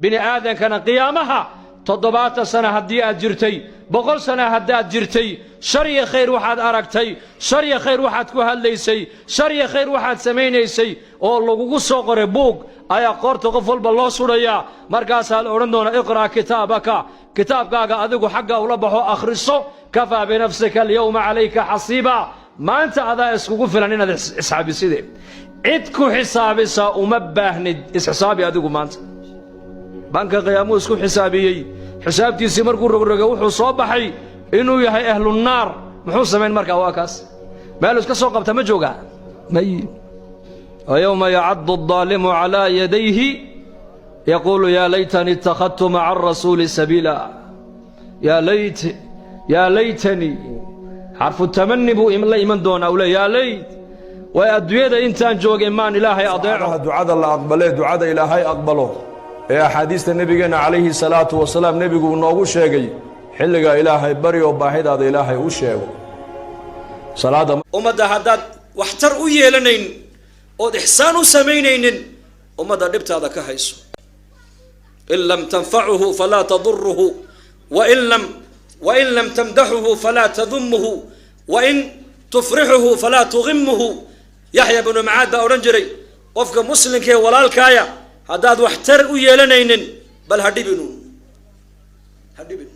Bini aadankana qiyaamaha 70 sano haddii aad jirtay, 100 sano haddaad jirtay, shar iyo khayr waxaad aragtay, shar iyo khayr waxaad ku hadlaysay, shar iyo khayr waxaad samaynaysay oo lagugu soo qoray buug ayaa qoorta qof walba loo sudhayaa. Markaasaa la odhan doonaa: "Iqra' kitaabaka." Kitaabkaaga adigu xagga ula baxo, akhriso. "Kafaa binafsika alyawma calayka xasiiba." Maanta adaa iskugu filan inaad isxaabiside, cid ku xisaabisaa uma baahnid. Isxisaabi adigu maanta. Banka qiyaamuu isku xisaabiyey. Xisaabtiisii markuu rogrogay, wuxuu soo baxay inuu yahay ahlunaar. Muxuu samayn markaa? Waa kaas, meel iska soo qabta ma joogaa? May. ويوم يعض الظالم على يديه يقول يا ليتني اتخذت مع الرسول سبيلا. يا ليت، يا ليتني، xarfu tamani buu la iman doonaa. Uu le: "Yaa leyt, way adduunyada intaan joogay maan Ilaahay adeeco." Ducada la aqbalee, ducada Ilaahay aqbalo ee axaadiista nebigeenna calayhi salaatu wasalaam nebigu uu noogu sheegay, xilligaa Ilaahay bari oo baahidaada Ilaahay u sheego salaadda. Ummadda haddaad waxtar u yeelanayn ood ixsaan u samaynaynin, ummadda dhibtaada ka hayso. إن لم تنفعه فلا تضره، وإن لم تمدحه فلا تذمه، وإن تفرحه فلا تغمه. Yaxya bnu Macaad baa odhan jiray: qofka muslimka ee walaalkaaya haddaad waxtar u yeelanaynin, bal ha dhibinu, ha dhibin.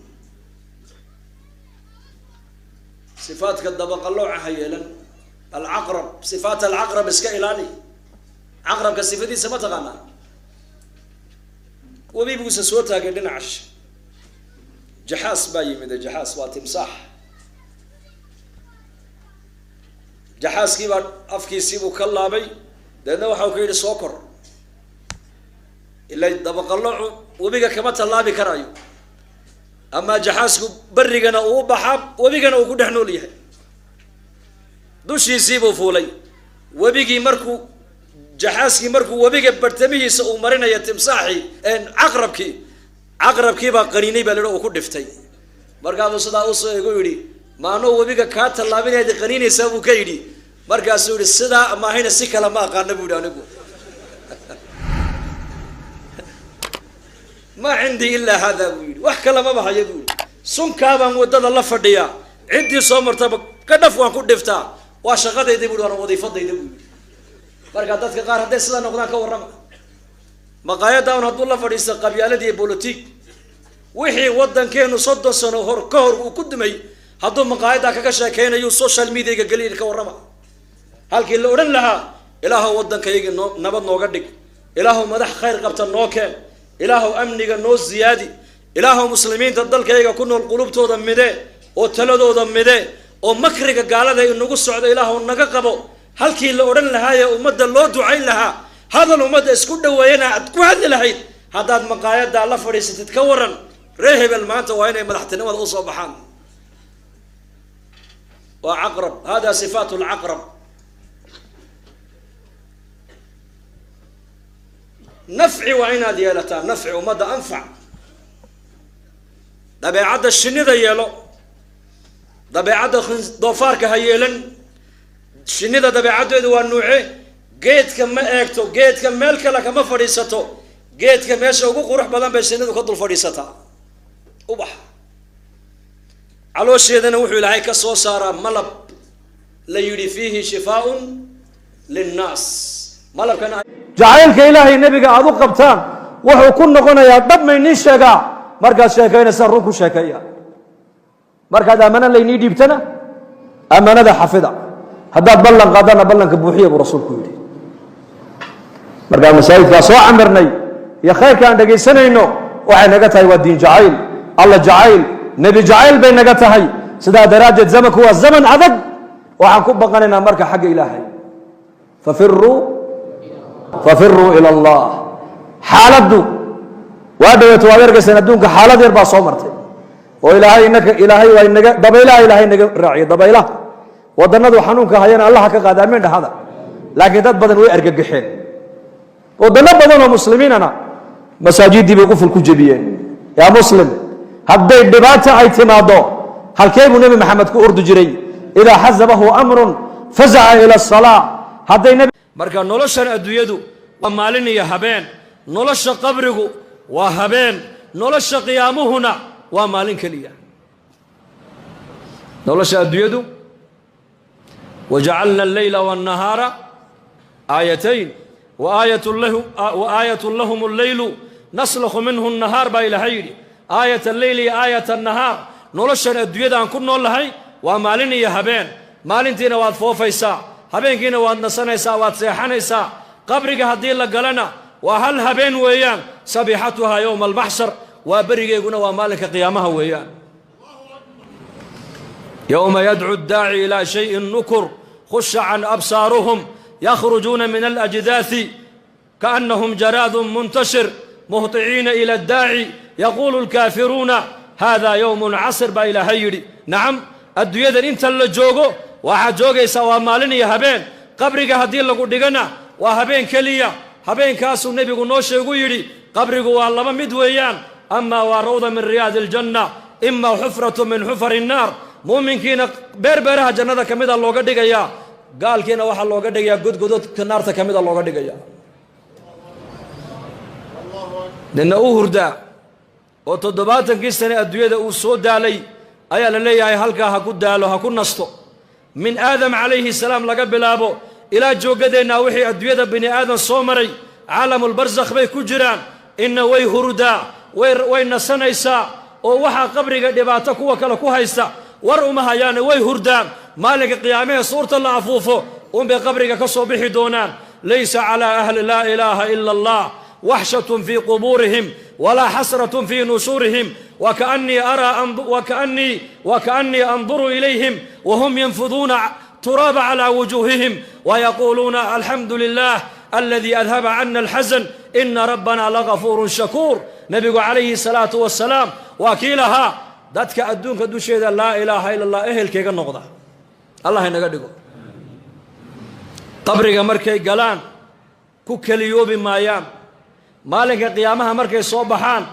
Sifaadka dabaqalooca ha yeelan. Alcaqrab, sifaat alcaqrab iska ilaali. Caqrabka sifadiisa ma taqaanaa? Webi buusa soo taagay dhinacash, jaxaas baa yimid. Jaxaas waa timsaax. Jaxaaskii baa afkiisiibuu ka laabay, deedna waxau ka yidhi: "Soo kor." Ila dabaqaloocu webiga kama tallaabi karaayo, amaa jaxaasku berrigana uu u baxaa, webigana uu ku dhex nool yahay. Dushiisiibuu fuulay webigii. Markuu jaxaaskii, markuu webiga bartamihiisa uu marinaya timsaaxii, caqrabkii, caqrabkii baa qaniinay baa la uu ku dhiftay. Markaasuu sidaa usoo egu yidhi: "Maanoo webiga kaa tallaabinayd qaniinaysaa?" buu ka yidhi. Markaasuu yihi: "Sidaa maahayna si kale ma aqaana," buu yidhi. "Anigu maa cindii ilaa hada," buu yidhi. "Wax kale maba hayo," buu yidhi. "Sunkaabaan waddada la fadhiyaa, ciddii soo martaba ka dhaf waan ku dhiftaa. Waa shaqadayda," bu yidhi, "waana wadiifadayda," buu yidhi. Marka dadka qaar hadday sidaa noqdaan, ka warrama? Maqaayadda un hadduu la fadhiisto qabyaaladii bolotig, wixii waddankeenu 30 sano hor ka hor uu ku dumay, hadduu maqaayaddaa kaga sheekeynayo, social mediaga geliya, ka warrama? Halkii la odhan lahaa: "Ilaahow waddankayagi noo nabad nooga dhig, Ilaahow madax khayr qabta noo keen, Ilaahow amniga noo ziyaadi, Ilaahow muslimiinta dalkayga ku nool qulubtooda midee oo taladooda midee, oo makriga gaalada inagu socda Ilaahow naga qabo," halkii la odhan lahaayee ummadda loo ducayn lahaa, hadal ummadda isku dhaweeyana aad ku hadli lahayd, haddaad maqaayaddaa la fadhiisatid, ka waran? Ree hebel maanta waa inay madaxtinimada usoo baxaan. Waa caqrab. Hada sifaat lcaqrab. Nafci waa inaad yeelataa, nafci ummadda anfac. Dabeecadda shinida yeelo, dabeecadda doofaarka ha yeelan. Shinida dabeecaddeedu waa nuuce? Geedka ma eegto, geedka meel kale kama fadhiisato. Geedka meesha ugu qurux badan bay shinidu ka dul fadhiisataa. Ubax caloosheedana wuxuu Ilaahay ka soo saaraa malab la yidhi fiihi shifaaun linnaas. Malabkana Jacaylka Ilaahay, nebiga aad u qabtaan wuxuu ku noqonayaa dhab. Maynii sheegaa? Markaad sheekaynaysaa, run ku sheekeeya. Markaad ammaano laynii dhiibtana, ammaanada xafida. Haddaad ballan qaadana, ballanka buuxiya, buu rasuulku yidhi. Markaa masaajidkaa soo camirnay iyo khayrka aan dhegaysanayno waxay naga tahay waa diin jacayl, Alla jacayl, nebi jacayl bay naga tahay. Sidaa daraaddeed zamanku waa zaman adag. Waxaan ku baqanaynaa marka xagga Ilaahay. Fafiruu, fafiruu ila Allah. Xaaladdu waa dhaweeto, waad argaysaan adduunka xaalad yar baa soo martay oo Ilaahay inaka, Ilaahay waa inaga dabaylaha, Ilaahay naga raaciyo dabaylaha. Wadannadu xanuunka hayana Allaha ka qaada, amiin dhahada. Laakiin dad badan way argagaxeen. Wadano badan oo muslimiinana masaajiddii bay quful ku jebiyeen. Yaa muslim, hadday dhibaata ay timaado, halkee buu Nebi Maxamed ku ordi jiray? إذا حزبه أمر فزع إلى الصلاة. Hadday nebi Marka noloshan adduunyadu waa maalin iyo habeen. Nolosha qabrigu Waa habeen, nolosha qiyaamuhuna waa maalin keliya. Nolosha adduunyadu wajacalna alleyla waannahaara aayatayn wa aayatun lahum alleylu naslakhu minhu annahaar, baa Ilaahay yidhi. Aayat alleyl iyo aayat annahaar. Noloshan adduunyada aan ku nool lahay waa maalin iyo habeen. Maalintiina waad foofaysaa, habeenkiina waad nasanaysaa, waad seexanaysaa. Qabriga haddii la galana waa hal habeen weeyaan. Sabiixatuhaa yowma almaxshar, waa berigeeguna waa maalinka qiyaamaha weeyaan. Yowma yadcu ddaaci ilaa shayin nukur, khusha can absaaruhum, yakhrujuuna min alajdaasi kaannahum jaraadun muntashir, muhطiciina ila addaaci, yaquulu alkaafiruuna hada yowmun casir, baa Ilaahay yidhi. Nacam, adduunyadan inta la joogo waxaad joogaysaa waa maalin iyo habeen. Qabriga haddii lagu dhigana waa habeen keliya. Habeenkaasuu nebigu noo sheegu yidhi, qabrigu waa laba mid weeyaan: amaa waa rawda min riyaadi aljanna, ima xufratu min xufari innaar. Muuminkiina beer beeraha jannada ka mida looga dhigayaa, gaalkiina waxaa looga dhigayaa godgododka naarta ka mida looga dhigayaa. Nina u hurdaa oo 70kii sane adduunyada uu soo daalay ayaa la leeyahay halkaa ha ku daalo, ha ku nasto. Min Aadam calayhi salaam laga bilaabo ilaa jooggadeennaa, wixii adduunyada bini aadam soo maray caalamulbarsakh bay ku jiraan. Inna way hurdaa, way nasanaysaa, oo waxaa qabriga dhibaato kuwa kale ku haysta war uma hayaane, way hurdaan. Maalinka qiyaamahee suurta la afuufo unbay qabriga ka soo bixi doonaan. Laysa calaa ahli laa ilaaha ila Allah waxshatun fii qubuurihim walaa xasratun fii nushuurihim, wakaannii anduru ilayhim wahum yanfuduuna turaaba calaa wujuuhihim wayaquuluuna alxamdu lilah aladii adhaba cana alxasan, ina rabbana lagafuurun shakuur. Nebigu calayhi salaatu wasalaam waa kii lahaa, dadka adduunka dusheeda laa ilaaha ila Allah ehelkayga noqda, Allah inaga dhigo, qabriga markay galaan ku keliyoobi maayaan. Maalinka qiyaamaha markay soo baxaan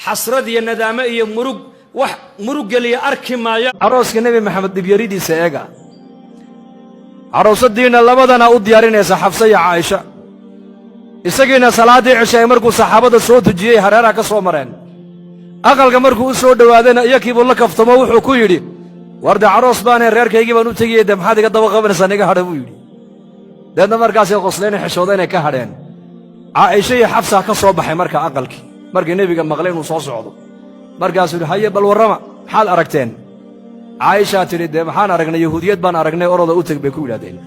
xasrad iyo nadaamo iyo murug, wax murug geliya arki maayaan. Arooska Nebi Maxamed dhibyaridiisa eega. Caroosadiinna labadana u diyaarinaysa, Xafsa iyo Caaisha. Isagiina salaaddii cishaay markuu saxaabada soo tujiyey hareeraha ka soo mareen. Aqalka markuu u soo dhowaadayna iyakiibuu la kaftamo. Wuxuu ku yidhi, "War dee caroos baanay, reerkaygii baan u tegiyey, dee maxaad iga daba qabanaysaan? Iga hadha," buu yidhi. Deedna markaasay qoslayna, xishooda inay ka hadheen. Caaisha iyo Xafsaa ka soo baxay marka aqalkii markii nebiga maqlay inuu soo socdo. Markaasuu yidhi, "Haye, bal warrama, maxaad aragteen?" Caaishaa tidhi, "Dee maxaan aragnay? Yahuudiyad baan aragnay, oroda u teg," bay ku yidhahdeen.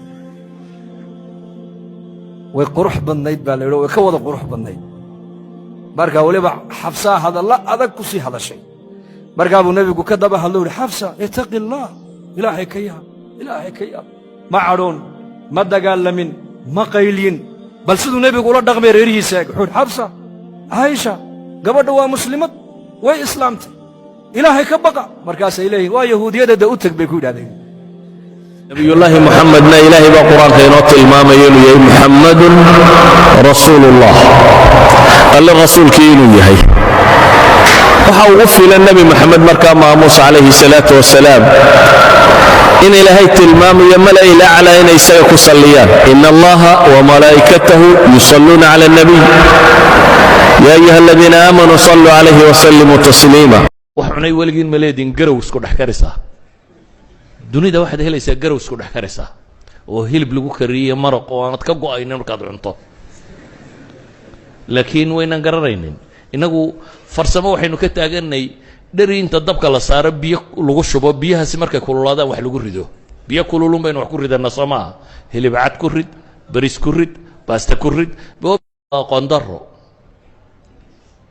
Way qurux badnayd baa la yidhi, way ka wada qurux badnayd. Marka weliba Xafsaa hadalla adag ku sii hadashay. Markaa buu nebigu ka daba hadlo, yidhi, "Xafsa, itaqi Allah, Ilaahay ka yaab, Ilaahay ka yaab." Ma cadhoon, ma dagaalamin, ma qaylyin, bal siduu nebigu ula dhaqmay reerihiisa eeg. Wuxuu yidhi, "Xafsa, Caaisha, gabadha waa muslimad, way islaamtay, Ilaahay ka baqa." Markaasay leeyihin, "Waa yahuudiyadada, u teg," bay ku yidhahdeen. Nabiyullaahi Muxamedna Ilaahay baa Qur-aanka inoo tilmaamaya inuu yahay Muxammadun rasuulullah, Alle rasuulkii inuu yahay. Waxa ugu filan Nebi Moxamed markaa maamuus calayhi salaatu wasalaam in Ilaahay tilmaamayo mala'il aclaa inay isaga ku salliyaan: ina Allaha wamalaa'ikatahu yusalluuna cala alnabiy, ya ayuha aladiina aamanuu salluu calayhi wasallimuu tasliima. Wax cunay weligiin ma leediin? Garow isku dhex karisaa dunida waxaad helaysaa, garow isku dhex karisaa oo hilib lagu kariyey, maraq oo aanad ka go'aynin markaad cunto. Laakiin waynan garanaynin innagu farsamo. Waxaynu ka taaganay dheri inta dabka la saaro, biyo lagu shubo, biyahaasi markay kululaadaan wax lagu rido. Biyo kululun baynu wax ku ridana, soo maaha? Hilib cad ku rid, bariis ku rid, baasta ku rid. Aqoon daro.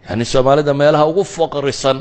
Yani Soomaalida meelaha ugu faqrisan.